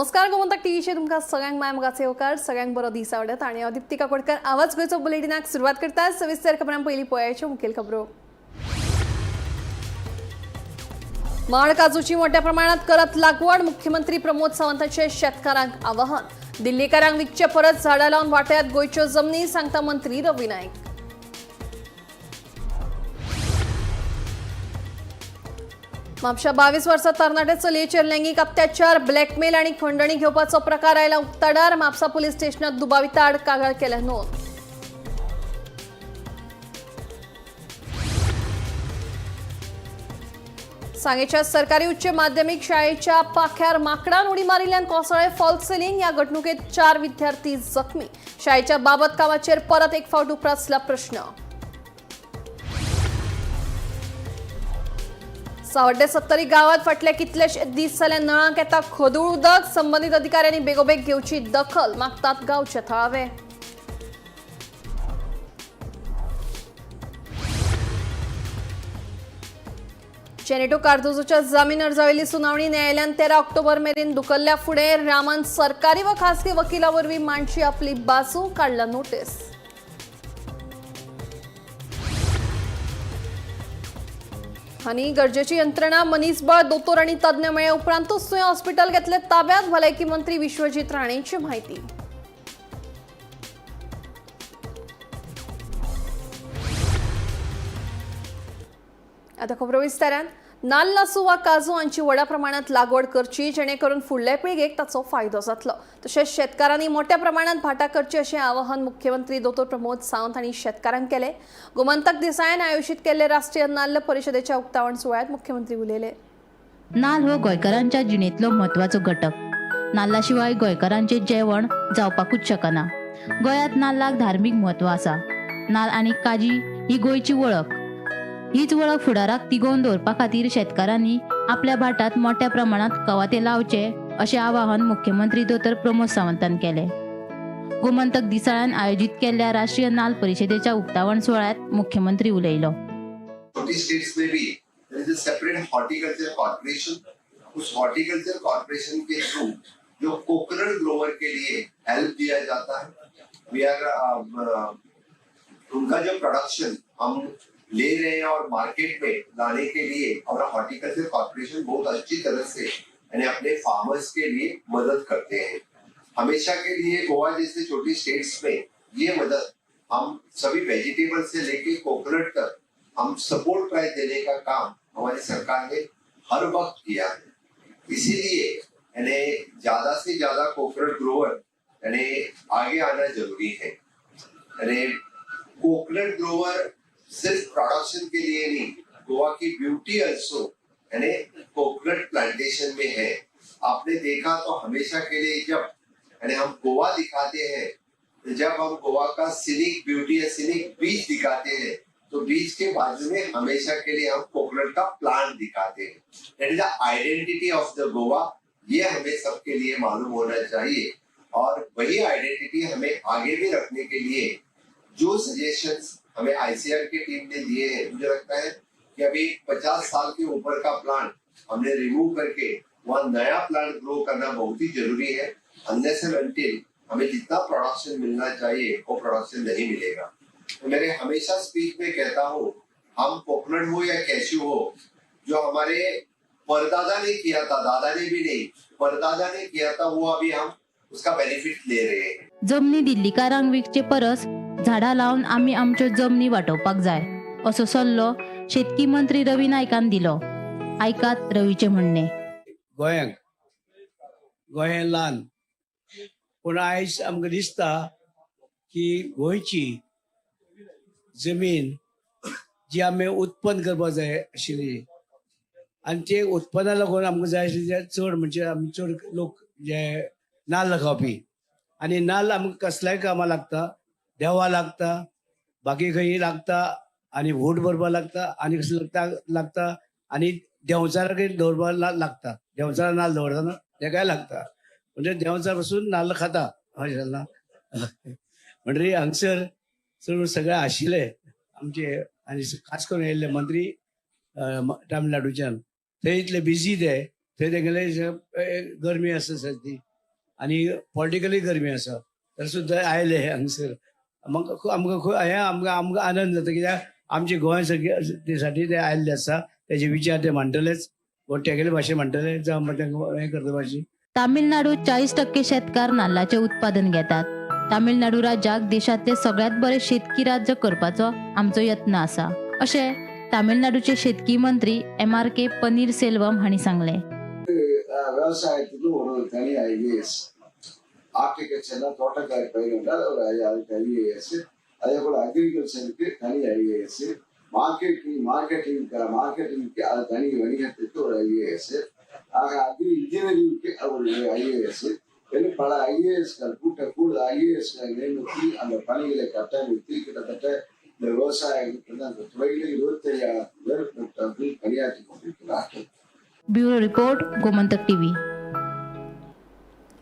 नमस्कार, गोमंतक टीव्हीचेर तुमकां सगळ्यांक माय मोगाचो येवकार. सगळ्यांक बरो दीस आवडत आनी हांव दीप्ती काकोडकर आवाज गोंयचो बुलेटिनाक सुरवात करता. सविस्तर खबरां पयलीं पळयाच्यो मुखेल खबरो. माड काजूची मोठ्या प्रमाणात करत लागवड, मुख्यमंत्री प्रमोद सावंतांचे शेतकारांक आवाहन. दिल्लीकारांक विकचे परत झाडां लावन वाटयात गोंयच्यो जमनी, सांगता मंत्री रवी नायक. म्हापशा 22 वर्सां तरणाटे चलयेचेर लैंगिक अत्याचार, ब्लॅकमेल आनी खंडणी घेवपाचो प्रकार आयला उक्ताडार. म्हापसा पुलीस स्टेशनात दुबाविता आड कागाळ केल्या नोंद. सांगेच्या सरकारी उच्च माध्यमिक शाळेच्या पाख्यार माकडान उडी मारिल्ल्यान कोसळ्ळे फॉल्स सिलिंग. या घडणुकेत 4 विद्यार्थी जखमी. शाळेच्या बाबत कामाचेर परत एक फावट उप्रासला प्रश्न. सावड्डे सत्तरी गावात फाटले कितलेशे दीस जाले नळांक येता खदूळ उदक. संबंधित अधिकाऱ्यांनी बेगोबेग घेवची दखल, मागतात गावचे थळावे. जेनेटो कार्दोजोच्या जामीन अर्जावेली सुनावणी न्यायालयान 13 ऑक्टोबर मेरेन धुकल्ल्या फुडें रामान सरकारी व खासगी वकिला वरवीं मांडची आपली बाजू, काडला नोटीस. आनी गरजेची यंत्रणा, मनीसबळ, दोतोर आनी तज्ञ मेळ्ळे उपरांतूच तुयें हॉस्पिटल घेतले ताब्यात, भलायकी मंत्री विश्वजीत राणेंची म्हायती. आता खबरो विस्तारान. नाल्ल आसूं वा काजू हांची व्हडा प्रमाणात लागवड करची, जेणे करून फुडल्या पिळगेक ताचो फायदो जातलो. तशेंच शेतकारांनी मोठ्या प्रमाणात भाटां करची अशें आवाहन मुख्यमंत्री दोतोर प्रमोद सावंत हांणी शेतकारांक केलें. गोमंतक दिसाळ्यान आयोजीत केल्ले राष्ट्रीय नाल्ल परिशदेच्या उक्तावण सुवाळ्यात मुख्यमंत्री उलयले. नाल्ल हो गोंयकारांच्या जिणेंतलो म्हत्वाचो घटक. नाल्ला शिवाय गोंयकारांचें जेवण जावपाकूच शकना. गोंयांत नाल्लाक धार्मीक म्हत्व आसा. नाल्ल आनी काजी ही गोंयची वळख. हीच वळख फुडाराक तिगोवन दवरपा खातीर शेतकारांनी आपल्या भाटात मोठ्या प्रमाणात कवाथे लावचे अशें आवाहन मुख्यमंत्री दोतोर प्रमोद सावंतान केलें. गोमंतक दिसाळ्यान आयोजीत केल्ल्या राष्ट्रीय नाल परिशदेच्या उक्तावण सुवाळ्यात मुख्यमंत्री उलयलो. छोटी स्टेट्स में भी there is a separate horticulture corporation. उस हॉर्टिकल्चर कॉर्पोरेशन के थ्रू जो कोकोनट ग्रोवर के लिए हेल्प दिया जाता है, we are उनका जो प्रोडक्शन हम ले रहे हैं और मार्केट में लाने के लिए और हॉर्टिकल्चर कॉर्पोरेशन बहुत अच्छी तरह से यानी अपने फार्मर्स के लिए मदद करते हैं. हमेशा के लिए गोवा जैसे छोटी स्टेट्स में ये मदद हम सभी वेजिटेबल से लेके कोकोनट तक हम सपोर्ट प्राइस देने का काम हमारी सरकार ने हर वक्त किया है. इसीलिए यानी ज्यादा से ज्यादा कोकोनट ग्रोवर यानी आगे आना जरूरी है. यानी कोकोनट ग्रोवर सिर्फ प्रोडक्शन के लिए नहीं, गोवा की ब्यूटी अल्सो यानी कोकोनट प्लांटेशन में है. आपने देखा तो हमेशा के लिए जब यानी हम गोवा दिखाते हैं, जब हम गोवा का सीनिक ब्यूटी या सीनिक बीच दिखाते हैं, तो बीच के बाजू में हमेशा के लिए हम कोकोनट का प्लांट दिखाते हैं. That is the identity of the Goa. ये हमें सबके लिए मालूम होना चाहिए और वही आइडेंटिटी हमें आगे भी रखने के लिए जो सजेशंस हमें आईसीआर की टीम ने दिए हैं, मुझे लगता है कि अभी 50 साल के ऊपर का प्लांट हमने रिमूव करके वहाँ नया प्लांट ग्रो करना बहुत ही जरूरी है. अनलेस एंड अनटिल हमें जितना प्रोडक्शन मिलना चाहिए वो प्रोडक्शन नहीं मिलेगा. तो मेरे हमेशा स्पीच में कहता हूँ, हम कोकोनट हो या कैश्यू हो, जो हमारे परदादा ने किया था, दादा ने भी नहीं, परदादा ने किया था, वो अभी हम उसका बेनिफिट ले रहे हैं. जमनी दिल्लीकारांक विकचे परस झाडां लावन आमी आमच्यो जमनी वाटोवपाक जाय असो सल्लो शेतकी मंत्री रवी नायकान दिलो. आयकात रवीचें म्हणणें. गोंयांक गोंय ल्हान पूण आयज आमकां दिसता की गोंयची जमीन जी आमी उत्पन्न करपाक जाय आशिल्ली आनी ते उत्पन्ना लागून आमकां जाय आशिल्ले चड, म्हणजे आमी चड लोक जे नाल्ल खावपी आनी नाल्ल आमकां कसल्याय कामाक लागता, देवा लागता, बाकी खंय लागता आनी व्होट भरपाक लागता आनी कसलें लागता लागता आनी देंवचाराकय दवरपाक लागता. देंवचारा नाल्ल दवरता न्हू तेकाय लागता. म्हणजे देंवचार पसून नाल्ल खाता अशें ना. म्हणटकीर हांगसर चड सगळे आशिल्ले आमचे आनी खास करून येयल्ले मंत्री तामिळनाडूच्यान, थंय इतले बिजी ते थंय तेगेले गरमी आसा सद्दी. आनी पॉलिटिकली गरमी आसा तर सुद्दां आयले हांगसर मग आमकां खूब हें आमकां आमकां आनंद जाता कित्याक आमचे गोंय सगळे साठी ते आयिल्ले आसा, तेजे विचार ते मांडटलेच, तेगेले भाशेन मांडटले, जावं तांकां हें करता भाशेन. तामिळनाडूत 40% शेतकार नाल्लाचें उत्पादन घेतात. तामिळनाडू राज्याक देशांतले सगळ्यात बरें शेतकी राज्य करपाचो आमचो यत्न आसा, अशें तामिळनाडूचे शेतकी मंत्री MRK Panneerselvam हांणी सांगलें. விவசாயத்துக்கு ஒரு தனி ஐஏஎஸ், ஹார்டிகல்ச்சர்னா தோட்டக்காரி பயிர் என்றால் ஒரு அதுக்கு ஐஏஎஸ், அதே போல் அக்ரிகல்ச்சருக்கு தனி ஐஏஎஸ், மார்க்கெட்டிங்க்கு அது தனி வணிகத்துக்கு ஒரு ஐஏஎஸ், ஆக அக்ரி இன்ஜினியரிங்க்கு ஒரு ஐஏஎஸ் என்று பல ஐஏஎஸ்கள் கூட்ட கூடுதல் ஐஏஎஸ்களை நியமித்து அந்த பணிகளை கட்டமைத்து கிட்டத்தட்ட இந்த விவசாயத்துக்கு அந்த துறையிலே 25,000 பேர் பணியாற்றி கொண்டிருக்கிறார்கள். Bureau report, Gomantak TV.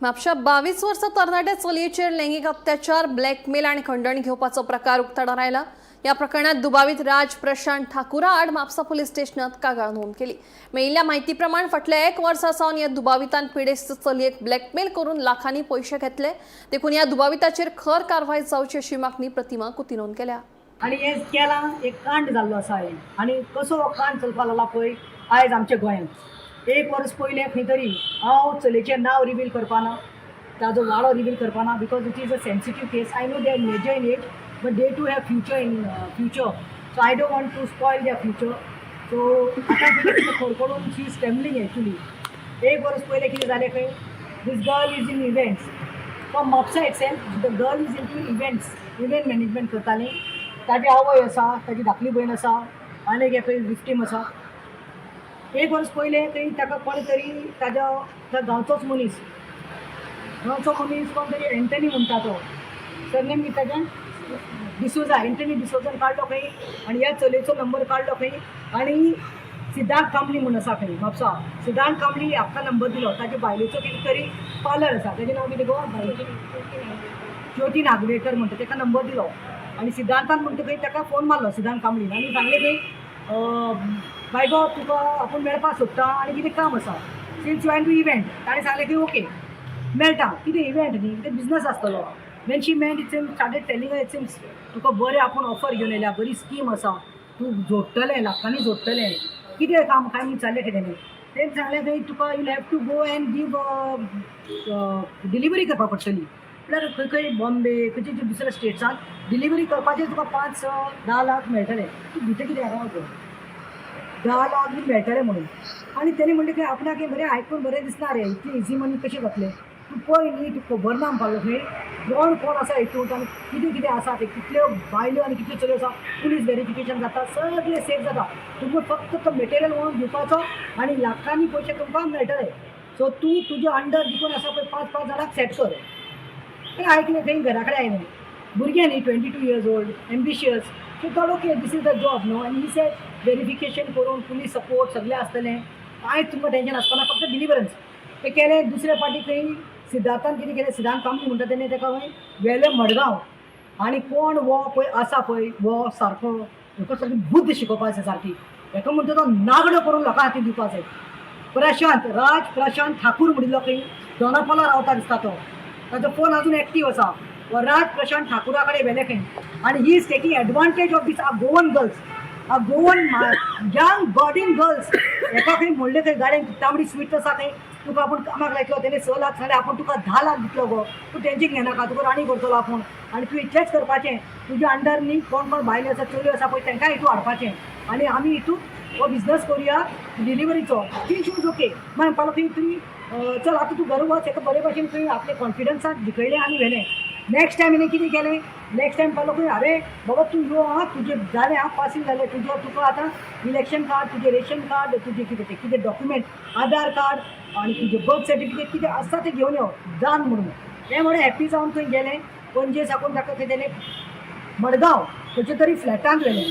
म्हापशा 22 वर्सां तरणाट्या चलयेचेर लैंगीक अत्याचार, ब्लॅकमेल आनी खंडण घेवपाचो प्रकार उक्ताडार आयला. ह्या प्रकरणात दुबावीत राज प्रशांत ठाकूरा आड म्हापसा पुलीस स्टेशनात कागाळ नोंद केली. मेळिल्ल्या म्हायती प्रमाण फाटल्या एक वर्सा सावन ह्या दुबावितान पिडेस्त चलयेक ब्लॅकमेल करून लाखांनी पयशे घेतले. देखून ह्या दुबाविताचेर खर कारवाय जावची अशी मागणी प्रतिमा कुतिनोन केल्या. आनी हें केलां एक कांड जाल्लो आसा हें, आनी कसो हो कांड चलपाक लागला पळय आयज आमच्या गोंयांत. एक वर्स पयलें खंय तरी हांव चलयेचें नांव रिवील करपाना, ताजो वाडो reveal करपाना, because it is a sensitive case. I know they are major in age but they too have future in future, so I don't want to spoil their future. So आतां कितें खर करून शी is trembling actually. एक वर्स पयलें कितें जालें खंय, this girl is in events from Mapusa itself. The girl is into events, event management करताली. ताजी आवय आसा, ताजी धाकली भयण आसा आनी एक खंय विक्टीम आसा. एक वर्स पयलें खंय ताका कोण तरी ताज्या त्या गांवचोच मनीस, गांवचो मनीस कोण तरी एंटनी म्हणटा, तो सरनेम कितें ताजें, डिसोजा, एंटनी डिसोजान काडलो खंय आनी ह्या चलयेचो नंबर काडलो खंय आनी सिद्धांत कांबळी म्हूण आसा खंय म्हापसा, सिद्धांत कांबळी हाका नंबर दिलो. ताजे बायलेचो कितें तरी पार्लर आसा, ताजें नांव कितें गो बायलेचें, ज्योती नागवेकर म्हणटा, ताका नंबर दिलो आनी सिद्धांतान म्हणटा खंय ताका फोन मारलो सिद्धांत कांबळीन आनी सांगलें खंय, बाय गो, तुका आपूण मेळपाक सोदता आनी कितें काम आसा, since you to event. ताणें सांगलें की ओके मेळटा, कितें इव्हेंट न्ही, कितें बिजनस आसतलो. When she met, it seems started telling, it seems तुका बरें आपूण ऑफर घेवन येयल्या, बरी स्कीम आसा, तूं जोडटलें, लाखांनी जोडटलें, कितें काम काय विचारलें खंय तेणें. तेणें सांगलें खंय तुका you have to go and give delivery करपाक पडटली, म्हळ्यार खंय खंय बॉम्बे खंयचे दुसऱ्या स्टेट्सान डिलिव्हरी करपाचेर तुका 5-10 लाख मेळटले. तूं भितर कितें हांगा गो 10 लाख बी मेळटले म्हणून. आनी तेणी म्हणलें खंय आपणाक हें बरें आयकून बरें दिसना रे, इतली इजी मनी कशें जातलें, तूं पळय न्ही, तूं खबर ना म्हणपाक लागलो खंय कोण कोण आसा हितूंत आनी कितें कितें आसा तें, कितल्यो बायल्यो आनी कितल्यो चलयो आसा, पुलीस वेरिफिकेशन जाता, सगळें सेफ जाता, तुमकां फक्त तो मटेरियल व्हरून दिवपाचो आनी लाखांनी पयशे तुमकां मेळटले. सो तूं तुज्या अंडर जितून आसा पळय 5-5 जाणांक सेट कर. तें आयकलें खंय, घरा कडेन आयलें. भुरगें न्ही, 22 years old, ambitious, so thought okay, this is the job न्हू. आनी he said verification करून पुलीस सपोर्ट सगळें आसतलें, कांयच तुमकां टेंशन आसपाना, फक्त डिलिवरन्स. तें केलें. दुसऱ्या फावटी खंय सिद्धार्थान कितें केलें, सिद्धांत कामती म्हणटा तेणें ताका खंय व्हेलें मडगांव आनी कोण हो पळय आसा पळय हो सारको, हेका सगळी बुद्द शिकोवपा जाय सारकी, हेका म्हणटा तो नागडो करून लोकां हातीन दिवपा जाय. प्रशांत राज प्रशांत ठाकूर म्हणिल्लो खंय दोनापावला रावता दिसता तो, ताजो फोन अजून एक्टीव आसा. हो राज प्रशांत ठाकूरा कडेन व्हेले खंय आनी he is taking advantage of this a Goan girls, a Goan young budding girls. हेका खंय म्हणलें खंय गाडयेन तांबडी स्विफ्ट आसा खंय, तुका आपूण कामाक लायतलो. तेणे 6 लाख सांगलें, आपूण तुका 10 लाख दितलो गो, तूं टेंशन घेनाका, तुका राणी करतलो आपूण आनी तूं इतलेंच करपाचें, तुज्या अंडर न्ही कोण कोण बायले आसा चलयो आसा पळय तांकां हितून हाडपाचें आनी आमी हितून हो बिजनस करुया डिलिव्हरीचो. ती शी ओके. मागीर म्हणपाक लागलो तुमी चल आतां तूं घरा वच. हेका बरे भाशेन खंय आपले कॉन्फिडन्सान भिकयलें आनी व्हेलें. नेक्स्ट टायम हिणें कितें केलें, नेक्स्ट टायम म्हणपाक लागलो खंय, अरे बाबा तूं यो आं, तुजें जालें आं, पासींग जालें तुजें, तुका आतां इलेक्शन कार्ड, तुजें रेशन कार्ड, तुजें कितें तें कितें डॉक्युमेंट, आधार कार्ड आनी तुजें बर्थ सर्टिफिकेट कितें आसता तें घेवन यो जान म्हणून. तें म्हणून हॅप्पी जावन थंय गेलें. पणजे साकून ताका खंय तेणें मडगांव खंयच्या तरी फ्लॅटांत व्हेलें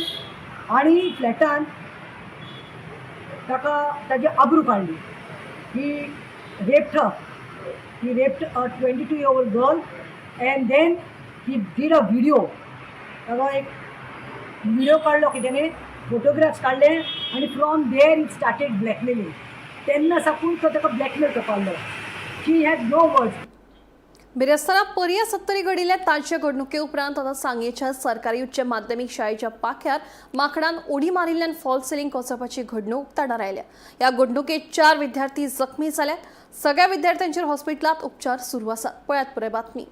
आनी फ्लॅटान ताका ताजी आबरू काडली. He raped her. He raped a 22-year-old girl and then he did a video. ताका एक व्हिडिओ काडलो की तेणे फोटोग्राफ्स काडले आनी from there he started blackmailing. तेन्ना साकून तो ताका ब्लॅकमेल करपाक लागलो. She had no words. बिरेस्तारा पर्या सत्तरी घडिल्ल्या ताजे घडणुके उपरांत आतां सांगेच्या सरकारी उच्च माध्यमीक शाळेच्या पाख्यार माकडान उडी मारिल्ल्यान फॉल सिलिंग कोसळपाची घडणूक उक्ताडार आयल्या. ह्या घडणुकेत 4 विद्यार्थी जखमी जाल्यात. सगळ्या विद्यार्थ्यांचेर हॉस्पिटलांत उपचार सुरू आसात. पळयात पुराय बातमी.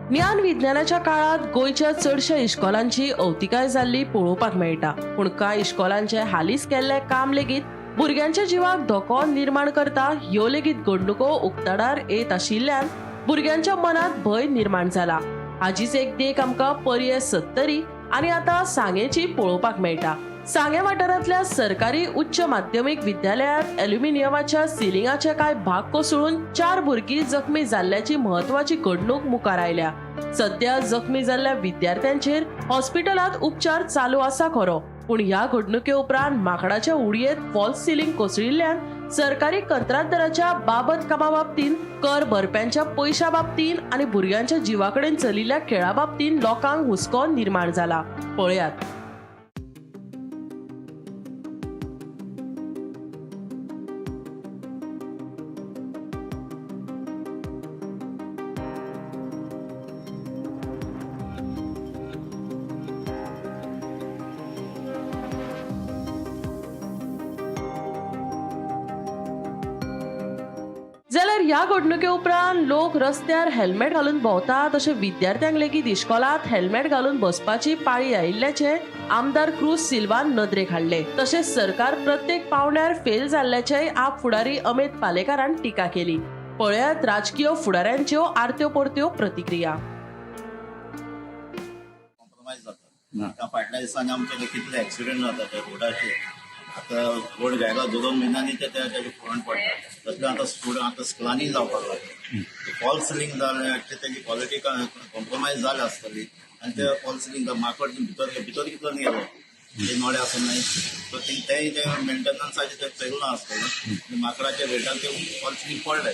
ज्ञान विज्ञानाच्या काळात गोंयच्या चडश्या इश्कोलांची अवतिकाय जाल्ली पळोवपाक मेळटा, पूण कांय इश्कोलांचे हालींच केल्लें काम लेगीत भुरग्यांच्या जिवाक धोको निर्माण करता. ह्यो लेगीत घडणुको उक्ताडार येत आशिल्ल्यान भुरग्यांच्या मनांत भंय निर्माण जाला. हाजीच एक देख आमकां पर्ये सत्तरी आनी आतां सांगेची पळोवपाक मेळटा. सांगें वाठारांतल्या सरकारी उच्च माध्यमीक विद्यालयांत ॲल्युमिनियमाच्या सिलिंगाचे कांय भाग कोसळून 4 भुरगीं जखमी जाल्ल्याची म्हत्वाची घडणूक मुखार आयल्या. सध्या जखमी जाल्ल्या विद्यार्थ्यांचेर हॉस्पिटलांत उपचार चालू आसा खरो, पूण ह्या घडणुके उपरांत माकडाच्या उडयेत फॉल्स सिलिंग कोसळिल्ल्यान सरकारी कंत्राटदाराच्या बाबत कामा बाबतींत, कर भरप्यांच्या पयशा बाबतींत आनी भुरग्यांच्या जिवा कडेन चलिल्ल्या खेळा बाबतींत लोकांक हुस्को निर्माण जाला. पळयात. जाल्यार ह्या घडणुके उपरांत लोक रस्त्यार हेल्मेट घालून भोंवतात तशें विद्यार्थ्यांक लेगीत इश्कोलांत हेल्मेट घालून बसपाची पाळी आयिल्ल्याचें आमदार क्रूज सिल्वान नदरेक हाडलें. तशेंच सरकार प्रत्येक पावंड्यार फेल जाल्ल्याचेय आप फुडारी अमित पालेकारान टिका केली. पळयात राजकीय फुडाऱ्यांच्यो आरत्यो परत्यो प्रतिक्रिया. कॉम्प्रोमायज जाता. फाटल्या दिसांनी आमचे कितले एक्सिडंट जाता त्या रोडाचेर. आतां रोड घायला 2-2 म्हयन्यांनी ते ताजे फोरण पडटा. तसलें आतां स्टुडंट आतां स्कुलांनी जावपाक लागलें. फॉल्स सिलींग जालें तेजी क्वॉलिटी कॉम्प्रोमायज जाल्या आसतली आनी ते फॉल्स सिलींग माकड भितर भितर कितलो गेलो ते नोडे आसून न्हय, सो तेय ते मेंटेनन्साचें ते चलना आसतलें आनी माकडाच्या वेटान ते फॉल्स सिलींग पडलें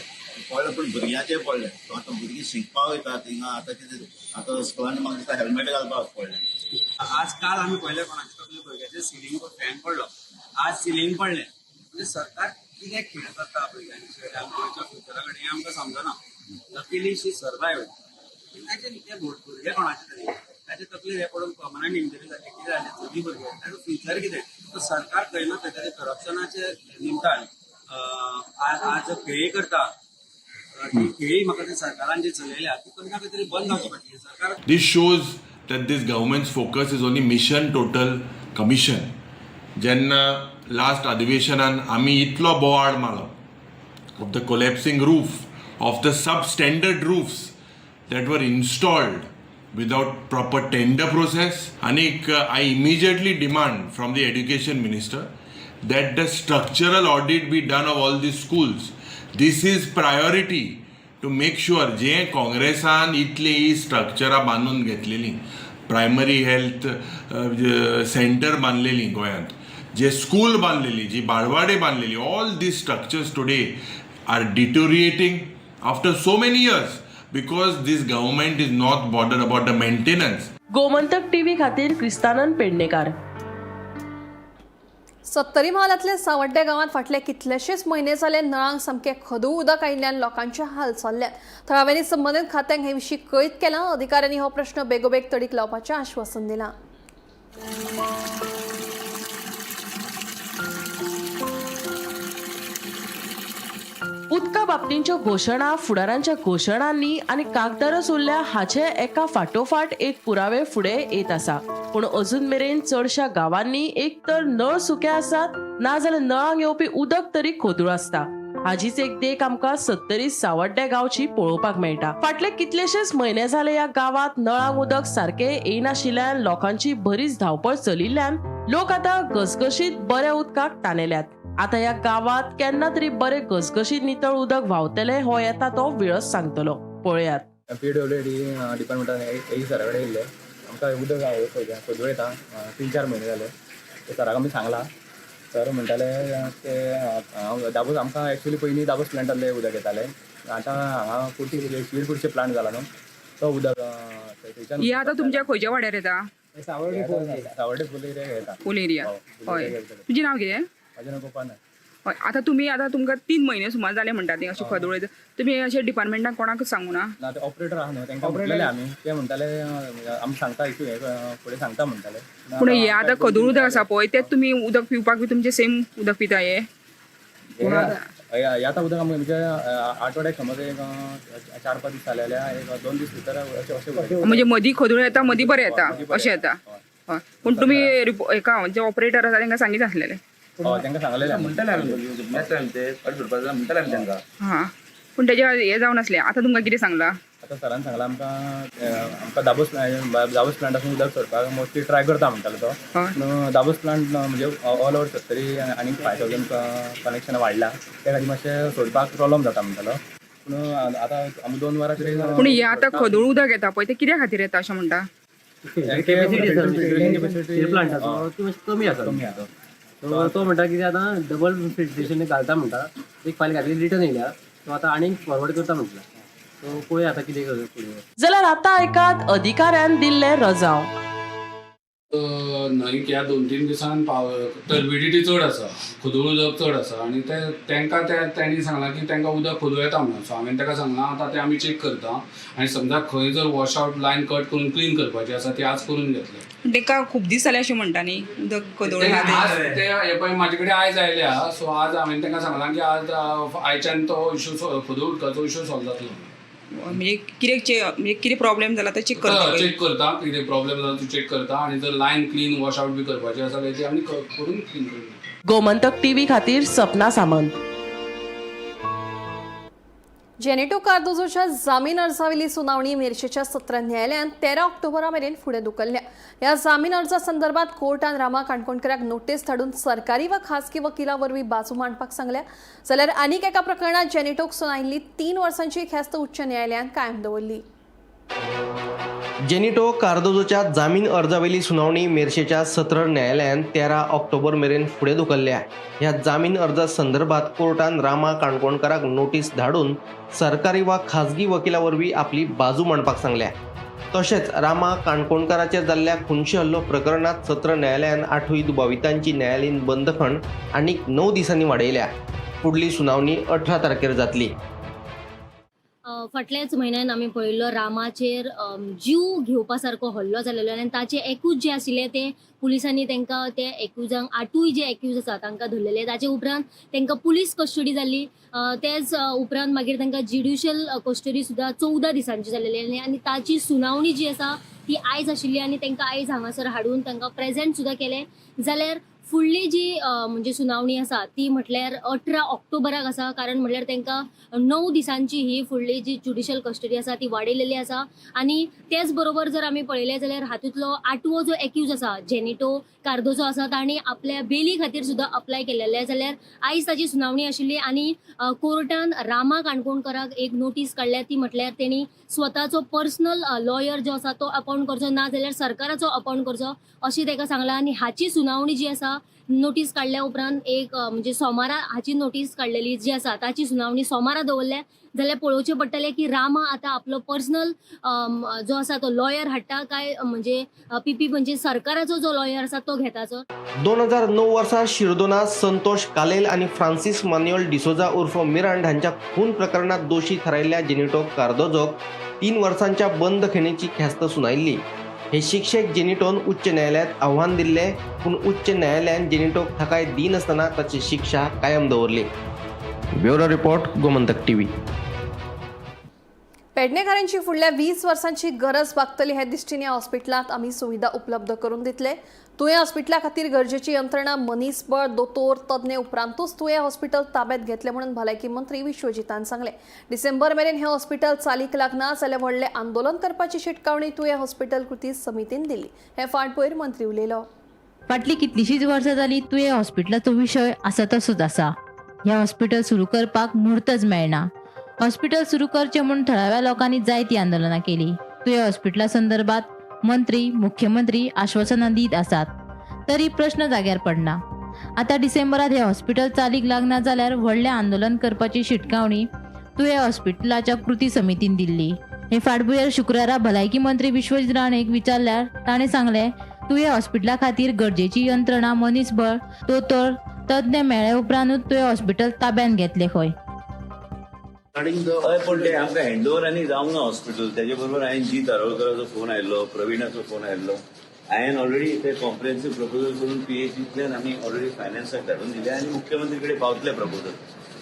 पडलें, पूण भुरग्यांचें पडलें. सो आतां भुरगीं शिकपाक वयता थिंगा. आतां कितें आतां स्कुलांनी म्हाका दिसता हेल्मेट घालपाक पडलें. आज काल आमी पळयलें कोणाच्या तकले भुरग्याचे सिलींग फॅन पडलो, आज सिलींग पडलें. म्हणजे सरकार कितें खेळ करता भुरग्यांचे गोंयच्या फ्युचरा कडेन हें आमकां समजना. लकीली शी सर्वायव. ताचे ते भुरगे कोणाचे तरी ताचे तकलेर हें पडून पर्मनंट इंजरी जाली, कितें जालें, चली भुरगे ताचो फ्युचर कितें. सो सरकार खंय ना खंय तरी करप्शनाचे निमतान आज खेळी करता. ती खेळी म्हाका ते सरकारान जी चलयल्या ती खंय ना खंय तरी बंद जावची पडटली. सरकार This shows that this government's focus is only mission total commission. जेन्ना लास्ट अधिवेशनान आमी इतलो बोवाळ मारलो of the collapsing roof, of the substandard roofs that were installed without proper tender process. आनीक I immediately demand from the education minister that the structural audit be done of all the schools. This is priority to make sure जे काँग्रेसान इतली ही स्ट्रक्चरां बांदून घेतलेली, primary health centre बांदलेली गोंयांत, जे school बांदलेली, जी बाळवाडे बांदलेली, all these structures today are deteriorating after so many years because this government is not bothered about the maintenance. Gomantak TV खातीर क्रिस्तानंद पेडणेकार. सत्तरी म्हालांतल्या सावड्ड्या गांवांत फाटले कितलेशेच म्हयने जाले नळांक सामकें खदूळ उदक आयिल्ल्यान लोकांचे हाल चल्ल्यात. थळाव्यांनी संबंदीत खात्यांक हे विशीं कळीत केलां. अधिकाऱ्यांनी हो प्रश्न बेगोबेग तडीक लावपाचें आश्वासन दिलां. उदका बाबतींच्यो घोशणा फुडारांच्या घोशणांनी आनी कागदारच उरल्या हाचे एका फाटोफाट एक पुरावे फुडें येत आसा. पूण अजून मेरेन चडश्या गांवांनी एक तर नळ सुके आसात ना जाल्यार नळांक येवपी उदक तरी खोदूळ आसता. हाजीच एक देख आमकां सत्तरी सावड्ड्या गांवची पळोवपाक मेळटा. फाटले कितलेशेच म्हयने जाले ह्या गांवांत नळांक उदक सारकें येनाशिल्ल्यान लोकांची बरीच धांवपळ चलिल्ल्यान लोक आतां घसघशीत बऱ्या उदकाक तानेल्यात. आतां ह्या गांवांत केन्ना तरी बरे घसघशीत नितळ उदक व्हांवतलें हो येता तो वेळच सांगतलो. पळयात. PWD डिपार्टमेंटान ए सरा कडेन येयल्ले. आमकां उदक खोदूळ येता 3-4 म्हयने जाले. ते सराक आमी सांगलां. सर म्हणटाले ते हांव दाबोस आमकां एक्चुअली पयलीं दाबोस प्लांटांतलें उदक येतालें. आतां हांगा कुर्टी शिरपूरचे प्लांट जाला न्हू, तो उदक थंयच्यान. हे आतां तुमच्या खंयच्या वाड्यार येता? सावर्डे फूल एरिया येता. फूल एरिया. हय, तुजें नांव कितें? म्हाजें नांव गोपाल नायक. हय, आतां तुमी आतां तुमकां 3 म्हयने सुमार जाले म्हणटा ती अशी खदोळ येता. तुमी अशें डिपार्टमेंटाक कोणाकच सांगू ना? ना, ते ऑपरेटर आहा न्हू, तांकां म्हणलेलें आमी. ते म्हणटाले आमी सांगता, इशू हे फुडें सांगता म्हणटाले. पूण हे आतां खदोळ उदक आसा पळय, तें तुमी उदक पिवपाक बी तुमचें सेम उदक पिता हे? हे आतां उदक आमी म्हणजे आठवड्याक समज एक 4-5 दीस जाले जाल्यार एक 2 दीस भितर अशें अशें उदक. म्हणजे मदीं खदोळ येता, मदीं बरें येता, मदीं बरें अशें येता. हय. हय, पूण तुमी हेका जे ऑपरेटर आसा तांकां सांगीत आसलेले? हय, तांकां सांगलेलें आमी. हां, पूण तेजें हें जावन आसलें. आतां तुमकां कितें सांगलां? आतां सरान सांगलां आमकां, आमकां दाबोस दाबोस प्लांटासून उदक सोडपाक मोस्टली ट्राय करता म्हणटालो तो. पूण दाबोस प्लांट म्हणजे ऑल ओवर सत्तरी आनीक 5000 कनेक्शन वाडला, त्या खातीर मातशें सोडपाक प्रॉब्लम जाता म्हणटालो. पूण आतां आमी 2 वरां तरी. पूण हे आतां खदोळ उदक येता पळय, तें कित्या खातीर येता अशें म्हणटा? प्लांटाचो ती मातशी कमी आसा, कमी आसा. तो म्हणटा कितें, आतां डबल फिल्ट्रेशन घालता म्हणटा. एक फायल घातली, रिटर्न येयल्या. तो आतां आनीक फॉरवर्ड करता म्हटला. सो पळोवया आतां कितें फुडें. जाल्यार आतां आयकात अधिकाऱ्यान दिल्ले रजांव. न्हंयक ह्या 2-3 दिसान टर्बिडिटी चड आसा, खदूळ उदक चड आसा आनी ते तांकां ते तेणी सांगलां की तांकां उदक खदूळ येता म्हणून. सो हांवें ताका सांगलां आतां तें आमी चॅक करता आनी समजा खंय जर वॉश आवट लायन कट करून क्लीन करपाची आसा ती आज करून घेतले. तांकां खूब दीस जाले अशें म्हणटा न्ही उदक खदोळ. आज ते हे पळय म्हाजे कडेन आयज आयल्या. सो आज हांवें तांकां सांगलां की आज आयच्यान तो इशू खदूळ उदकाचो इशू सॉल्व जातलो. म्हणजे कितें म्हणजे कितें प्रॉब्लेम जाला ते चॅक करता? चॅक करता, कितें प्रॉब्लेम जाला तो चॅक करता आनी जर लायन क्लीन वॉश आवट बी करपाची आसा जाल्यार ती आमी करून क्लीन करून. गोमंतक टीव्ही खातीर सपना सामंत. जेनेटो कार्दोजोच्या जामीन अर्जावेली सुनावणी मेरशेच्या सत्र न्यायालयान 13 ऑक्टोबरा मेरेन फुडें धुकल्ल्या. ह्या जामीन अर्जा संदर्भात कोर्टान रामा काणकोणकराक नोटीस धाडून सरकारी वा खासगी वकिला वरवीं बाजू मांडपाक सांगल्या. जाल्यार आनीक एका प्रकरणात जेनेटोक सुनायिल्ली 3 वर्सांची ख्यास्त उच्च न्यायालयान कायम दवरली. जेनिटो कार्दोजोच्या जामीन अर्जावेली सुनावणी मेरशेच्या सत्र न्यायालयान 13 ऑक्टोबर मेरेन फुडें धुकल्ल्या. ह्या जामीन अर्जा संदर्भात कोर्टान रामा काणकोणकराक नोटीस धाडून सरकारी वा खाजगी वकिला वरवीं आपली बाजू मांडपाक सांगल्या. तशेंच रामा काणकोणकाराचेर जाल्ल्या खुनशी हल्लो प्रकरणात सत्र न्यायालयान 8 दुबावितांची न्यायालयीन बंदखण आनीक 9 दिसांनी वाडयल्या. फुडली सुनावणी 18 तारखेर जातली. फाटल्याच म्हयन्यान आमी पळयल्लो रामाचेर जीव घेवपा सारको हल्लो जालेलो आनी ताचे एकूच जे आशिल्ले ते पुलिसांनी तांकां ते एक्युजांक 8 जे एक्यूज आसा तांकां धरलेले. ताचे उपरांत तांकां पुलीस कस्टडी जाल्ली. तेच उपरांत मागीर तांकां ज्युडिशियल कस्टडी सुद्दां 14 दिसांची जालेली आनी ताची सुनावणी जी आसा ती आयज आशिल्ली आनी तांकां आयज हांगासर हाडून तांकां प्रेजेंट सुद्दां केलें. जाल्यार फुडली जी म्हणजे सुनावणी आसा ती म्हटल्यार 18 ऑक्टोबराक आसा. कारण म्हटल्यार तांकां 9 दिसांची ही फुडली जी ज्युडिशियल कस्टडी आसा ती वाडयलेली आसा. आनी तेच बरोबर जर आमी पळयलें जाल्यार हातूंतलो 8वो जो एक्यूज आसा जेनिटो कार्दोजो आसा ताणें आपल्या बेली खातीर सुद्दां अप्लाय केलेलें. जाल्यार आयज ताची सुनावणी आशिल्ली आनी कोर्टान रामा काणकोणकराक एक नोटीस काडल्या ती म्हटल्यार तेणी स्वताचो पर्सनल लॉयर जो आसा तो अपॉयंट करचो, ना जाल्यार सरकाराचो अपॉयंट करचो अशें ताका सांगलां. आनी हाची सुनावणी जी आसा नोटीस काडल्या उपरांत एक म्हणजे सोमारा हाची नोटीस काडलेली जी आसा ताची सुनावणी सोमारा दवरल्या. जाल्यार पळोवचें पडटलें की रामा आतां आपलो पर्सनल जो आसा तो लॉयर हाडटा काय म्हणजे पीपी म्हणजे सरकाराचो जो लॉयर आसा तो घेताचो. 2009 वर्सा शिरदोना संतोष कालेल आनी फ्रांसीस मान्युएल डिसोजा उर्फ मिरांड हांच्या खून प्रकरणात दोशी थारायल्ल्या जेनिटो कार्दोजोक 3 वर्सांच्या बंदखणीची ख्यास्त सुनायिल्ली. हे शिक्षेक जेनिटोन उच्च न्यायालयात आव्हान दिल्ले, पूण उच्च न्यायालयान जेनिटोक थाकाय दिनासतना ताची शिक्षा कायम दवरली. Bureau report, Gomantak TV. पेडणेकारांची फुडल्या 20 वर्सांची गरज भागतली हे दृश्टीन ह्या हॉस्पिटलांत आमी सुविधा उपलब्ध करून दितले. तुयें हॉस्पिटला खातीर गरजेची यंत्रणा, मनीसबळ, दोतोर, तज्ञ उपरांतूच तुयें हॉस्पिटल ताब्यात घेतले म्हणून भलायकी मंत्री विश्वजितान सांगलें. डिसेंबर मेरेन हें हॉस्पिटल चालीक लागना जाल्यार व्हडलें आंदोलन करपाची शिटकावणी तुयें हॉस्पिटल कृती समितीन दिली. हे फाटभुंयेर मंत्री उलयलो. फाटलीं कितलींशींच वर्सां जालीं तुयें हॉस्पिटलाचो विशय आसा तसोच आसा. हें हॉस्पिटल सुरू करपाक मुहूर्तच मेळना. हॉस्पिटल सुरू करचें म्हूण थळाव्या लोकांनी जायतीं आंदोलनां केलीं. तुयें हॉस्पिटला संदर्भात मंत्री, मुख्यमंत्री आश्वासनां दीत आसात, तरी प्रश्न जाग्यार पडना. आतां डिसेंबरात हें हॉस्पिटल चालीक लागना जाल्यार व्हडलें आंदोलन करपाची शिटकावणी तुयें हॉस्पिटलाच्या कृती समितीन दिल्ली. हे फाटभुंयेर शुक्रारा भलायकी मंत्री विश्वजीत राणेक विचारल्यार ताणें सांगलें, तुयें हॉस्पिटला खातीर गरजेची यंत्रणा, मनीसबळ, दोतोर, तज्ञ मेळ्ळे उपरांतूच तुयें हॉस्पिटल ताब्यांत घेतले खंय. हय, पूण ते आमकां हँडओवर आनी जावंक ना हॉस्पिटल. तेजे बरोबर हांवें जी तारोळकराचो फोन आयिल्लो, प्रवीणाचो फोन आयिल्लो. हांवें ऑलरेडी ते कॉम्प्रिहेन्सीव प्रपोजल करून पीएचडींतल्यान आमी ऑलरेडी फायनान्साक धाडून दिले आनी मुख्यमंत्री कडेन पावतले प्रपोजल.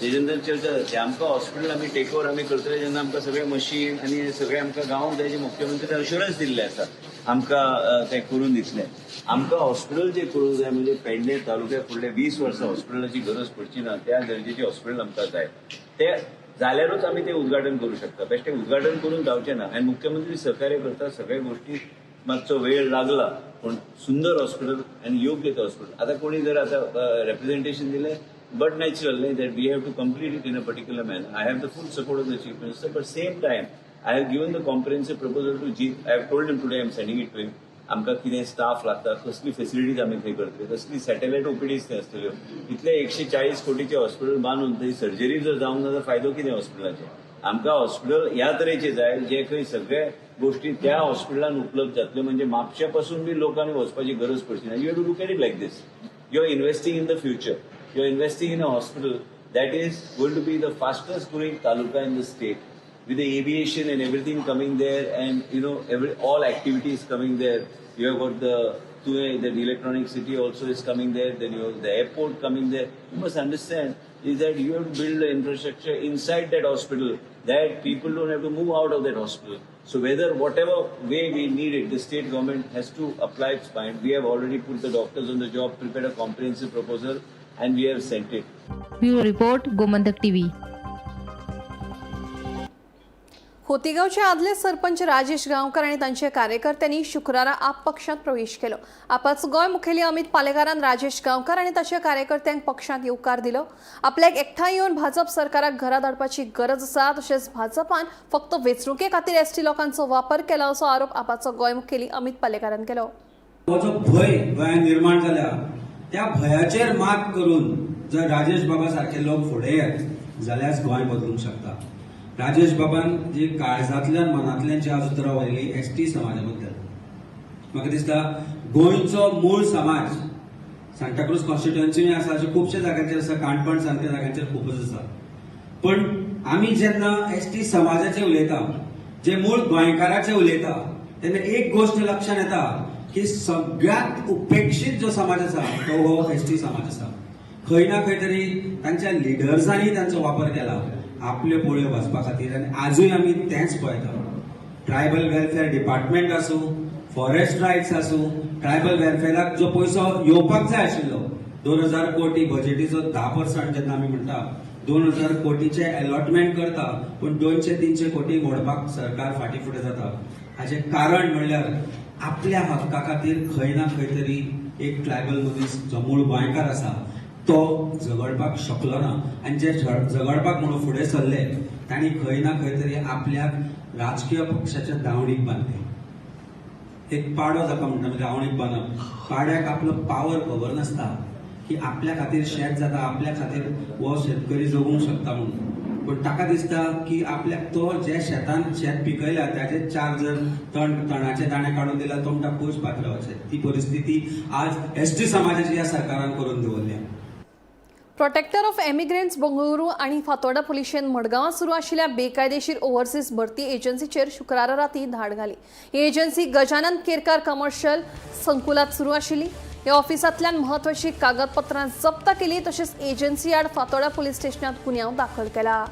तेजे नंतर चर्चा जातली. आमकां हॉस्पिटल आमी टेक ओवर आमी करतले जेन्ना आमकां सगळे मशीन आनी सगळे आमकां गावंक जाय. मुख्यमंत्र्यान अश्युरन्स दिल्लें आसा आमकां तें करून दितले. आमकां हॉस्पिटल जे करूंक जाय म्हणजे पेडणे तालुक्याक फुडले 20 वर्सां हॉस्पिटलाची गरज पडची ना त्या गरजेचें हॉस्पिटल आमकां जाय. ते जाल्यारूच आमी तें उद्घाटन करूं शकता. बेश्टें उद्घाटन करून जावचें ना. आनी मुख्यमंत्री सहकार्य करता सगळ्या गोष्टी. मातसो वेळ लागला पूण सुंदर हॉस्पिटल आनी योग्य तें हॉस्पिटल. आतां कोणी जर आतां रेप्रेझेंटेशन दिलें बट नॅचरल न्ही that we have to complete it in a particular manner. I have the full support of the chief minister, but same time I have given the comprehensive proposal to Jeet. I have told him today I am sending it to him. आमकां कितें staff लागता, कसली facilities आमी थंय करतले, कसली satellite OPTs थंय आसतल्यो. इतले 140 कोटीचें हॉस्पिटल बांदून थंय सर्जरी जर जावंक ना जाल्यार फायदो कितें हॉस्पिटलाचें? आमकां हॉस्पिटल ह्या तरेचें जाय जे खंय सगळे गोष्टी त्या हॉस्पिटलान उपलब्ध जातल्यो. म्हणजे म्हापशा पासून बी लोकांनी वचपाची गरज पडची ना. You have to look at it like this. You are investing in the future. You are investing in a hospital that is going to be the fastest growing taluka in the state, with the aviation and everything coming there, and you know every all activities coming there. You have got the Tuem, that electronic city also is coming there. Then you have the airport coming there. You must understand is that you have to build the infrastructure inside that hospital that people don't have to move out of that hospital. So whether whatever way we need it, the state government has to apply its mind. We have already put the doctors on the job, prepared a comprehensive proposal, and we have sent it. Bureau report, Gomantak TV. खोतीगावचे आदले सरपंच राजेश गांवकर आनी तांचे कार्यकर्त्यांनी शुक्रारा आप पक्षांत प्रवेश केलो. आपाच गोंय मुखेली अमित पालेकारान राजेश गांवकर आनी ताच्या कार्यकर्त्यांक पक्षांत येवकार दिलो. आपल्याक एकठांय येवन भाजप सरकाराक घरा धाडपाची गरज आसा, तशेंच भाजपान फक्त वेंचणुके खातीर एसटी लोकांचो वापर केला असो आरोप आपाचो गोंय मुखेली अमित पालेकारान केलो. हो जो भंय गोंयांत निर्माण जाल्या त्या भंयाचेर मात करून जर राजेश बाबा सारखे लोक फुडें येत जाल्यार गोंय बदलूंक शकता. राजेश बाबान जी काळजांतल्यान मनांतल्यान जी आज उतरां उलयली एस टी समाजा बद्दल, म्हाका दिसता गोंयचो मूळ समाज सांताक्रूज कॉन्स्टिट्युएन्सीय आसा, अशे खुबशे जाग्यांचेर आसा, काणकोण सारक्या जाग्यांचेर खूबच आसा. पण आमी जेन्ना एस टी समाजाचे उलयता, जे मूळ गोंयकाराचे उलयता, तेन्ना एक गोश्ट लक्षांत येता की सगळ्यांत उपेक्षीत जो समाज आसा तो हो एस टी समाज आसा. खंय ना खंय तरी तांच्या लिडर्सांनी तांचो वापर केला आपल्यो पोळयो भाजपा खातीर, आनी आजूय आमी तेंच पळयता. ट्रायबल वेलफेअर डिपार्टमेंट आसूं, फॉरेस्ट रायट्स आसूं, ट्रायबल वेलफेअराक जो पयसो येवपाक जाय आशिल्लो 2000 कोटी बजेटीचो 10% जेन्ना आमी म्हणटा 2000 कोटीचे अलॉटमेंट करता, पूण 200-300 कोटी मोडपाक सरकार फाटीं फुडें जाता. हाचें कारण म्हणल्यार आपल्या हक्का खातीर खंय ना खंय तरी एक ट्रायबल मनीस जो मूळ गोंयकार आसा तो झगडपाक शकलो ना, आनी जे झगडपाक म्हणून फुडें सरले तांणी खंय ना खंय तरी आपल्याक राजकीय पक्षाच्या दावणीक बांदले. एक पाडो जाका म्हणटा म्हणजे दावणीक बांदप, पाड्याक आपलो पावर खबर नासता की आपल्या खातीर शेत जाता, आपल्या खातीर हो शेतकरी जगूंक शकता म्हणून, पूण ताका दिसता की आपल्याक तो जे शेतान शेत पिकयला ताचे 4 जर तणाचे दाणे काडून दिला तो म्हणटा खूश पातळावचे. ती परिस्थिती आज एस टी समाजाची ह्या सरकारान करून दवरल्या. प्रोटेक्टर ऑफ एमिग्रंट्स बंगळुरू आनी फातोर्डा पुलिशेन मडगांवां सुरू आशिल्ल्या बेकायदेशीर ओव्हरसीज भरती एजन्सीचेर शुक्रारा राती धाड घाली. ही एजन्सी गजानन केरकार कमर्शियल संकुलात सुरू आशिल्ली. ह्या ऑफिसांतल्यान म्हत्वाची कागदपत्रां जप्त केली, तशेंच एजन्सी आड फातोर्डा पुलीस स्टेशनात गुन्यांव दाखल केला.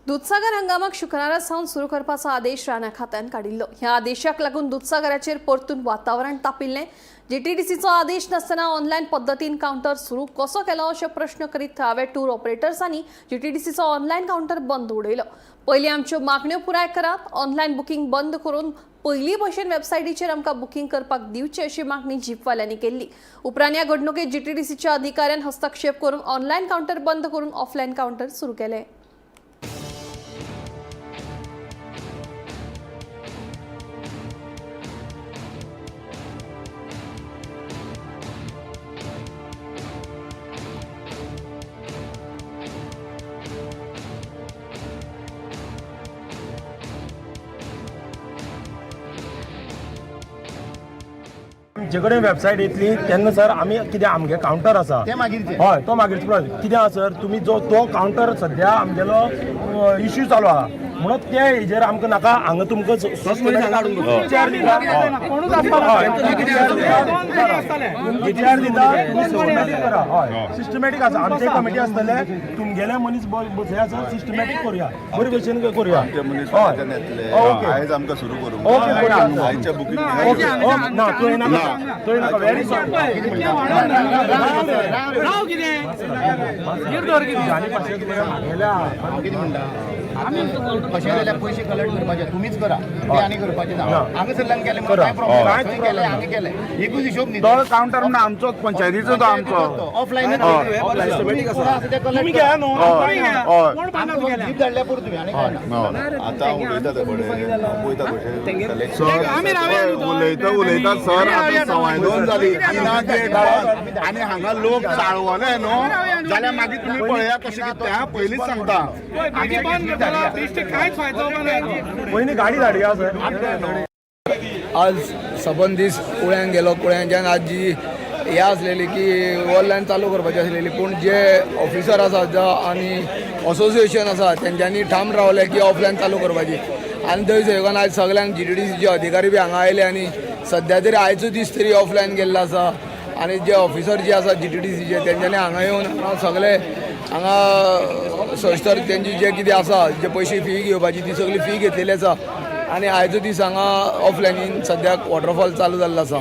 दुदसागर हंगामाक शुक्रारा सावन सुरू करपाचो आदेश रानां खात्यान काडिल्लो. ह्या आदेशाक लागून दुदसागराचेर परतून वातावरण तापिल्लें. जीटीडीसीचो आदेश नासतना ऑनलायन पद्दतीन कावंटर सुरू कसो केलो अशे प्रश्न करीत थळाव्या टूर ऑपरेटर्सांनी जीटीडीसीचो ऑनलायन कावंटर बंद उडयलो. पयलीं आमच्यो मागण्यो पुराय करात, ऑनलायन बुकींग बंद करून पयलीं भशेन वेबसायटीचेर आमकां बुकींग करपाक दिवचें अशी मागणी जीपवाल्यांनी केल्ली. उपरांत ह्या घडणुकेत जीटीडीसीच्या अधिकाऱ्यान हस्तक्षेप करून ऑनलायन कावंटर बंद करून ऑफलायन कावंटर सुरू केले. आमचे कडेन वेबसायट येतली तेन्ना सर आमी कितें आमगे कावंटर आसा, हय तो मागीरचो प्रश्न. कितें आसा सर, तुमी जो तो कावंटर सद्या आमगेलो इश्यू चालू आहा म्हणून ते हेजेर आमकां नाका हांगा तुमकां विचार दिता, करा. हय सिस्टमॅटीक आसा, आमचे कमिटी आसतले, तुमगेले मनीस बसया सर, सिस्टमॅटीक करुया, बरे भशेन करुया. ओके आयज आमकां सुरू करूं. ओके आयच्या बुकींग ओके ना थंय नाका, थंय नाका. Very sorry. कशें जाल्यार पयशे कलेक्ट करपाचे तुमीच करा, ते आनी करपाचे ना. हांगासरल्यान केलें कांय प्रॉब्लेम, थंय केलें हांगा केलें, एकूच हिशोब न्ही. तो कावंटर म्हणून आमचोच पंचायतीचो तो आमचो ऑफलायन तुमी घेया न्हू. जीप धाडल्या पुरो तुमी आनी काय ना. आतां उलयता ते कडेन पळयता कशें उलयता उलयता सर. आतां 2:15 जाली, 3 गेट आनी हांगा लोक चाळवले न्हू जाल्यार मागीर तुमी पळया कशें कितें. हांव पयलींच सांगता, पयलीं गाडी धाडया सर. आज सबंद दीस कुळ्यान गेलो. कुळ्यांच्यान आज जी हें आसलेली की ऑनलायन चालू करपाची आसलेली, पूण जे ऑफिसर आसा आनी असोसिएशन आसा तेंच्यांनी ठाम रावले की ऑफलायन चालू करपाची. आनी थंय सहयोगान आयज सगल्यांक जीटीडीसीचे अधिकारी बी हांगा आयले आनी सद्या तरी आयचो दीस तरी ऑफलायन गेल्लो आसा. आनी जे ऑफिसर जे आसा जीटीडीसीचे तेंच्यांनी हांगा येवन हांगा सगळे हांगा संस्था तेंची जे कितें आसा जे पयशे फी घेवपाची ती सगळी फी घेतलेली आसा. आनी आयचो दीस हांगा ऑफलायनीन सद्याक वॉटरफॉल चालू जाल्लो आसा.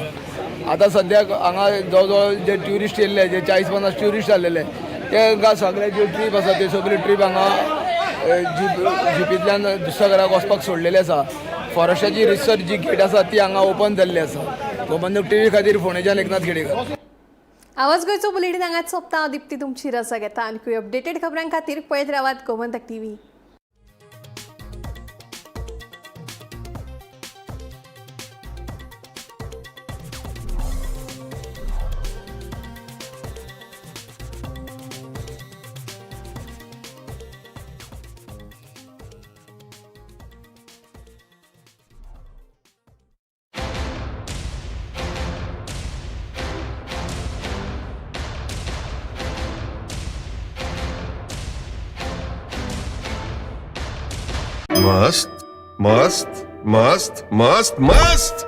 आतां सद्याक हांगा जवळ जवळ जे ट्युरिस्ट येयल्ले, जे 40-50 ट्युरिस्ट जाल्लेले, तेंकां सगळे ज्यो ट्रीप आसा त्यो सगळ्यो ट्रीप हांगा जिपींतल्यान दुदसागराक वचपाक सोडलेली आसा. फॉरेस्टाची रिसर्च जी गेट आसा ती हांगा ओपन जाल्ली आसा. गोमंतक टीव्ही खातीर फोंडेच्यान एकनाथ खेडेकर. आवाज गोंयचो बुलेटीन हांगाच सोंपता. हांव दीप्ती तुमची रजा घेता. आनीकूय अपडेटेड खबरां खातीर पळयत रावात गोमंतक टीव्ही. मस्त मस्त मस्त मस्त मस्त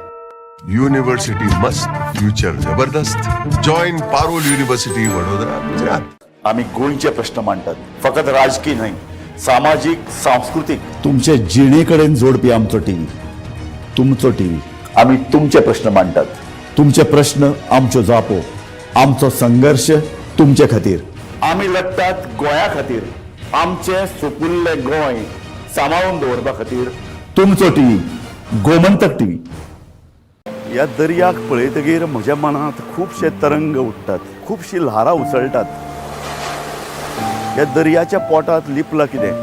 युनिव्हर्सिटी मस्त, फ्युचर जबरदस्त. Join Parul university, Vadodara, Gujarat. आमी गोंयचे प्रश्न मांडटात, फकत राजकी न्हय, सामाजीक, सांस्कृतीक, तुमचे जिणे कडेन जोडपी आमचो टीव्ही, तुमचो टीव्ही. आमी तुमचे प्रश्न मांडटात, तुमचे प्रश्न आमच्यो जापो, आमचो संघर्श तुमचे खातीर. आमी लडटात गोंया खातीर, आमचें सुपुल्लें गोंय सांबाळून दवरपा खातीर. तुमचो टीव्ही, गोमंतक टीव्ही. ह्या दर्याक पळयतगीर म्हज्या मनांत खुबशे तरंग उठ्ठात, खुबशीं ल्हारां उसळटात. ह्या दर्याच्या पोटांत लिपलां कितें?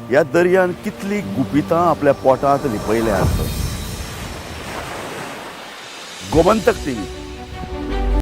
ह्या दर्यान कितलीं गुपितां आपल्या पोटांत लिपयल्यात? गोमंतक टीव्ही.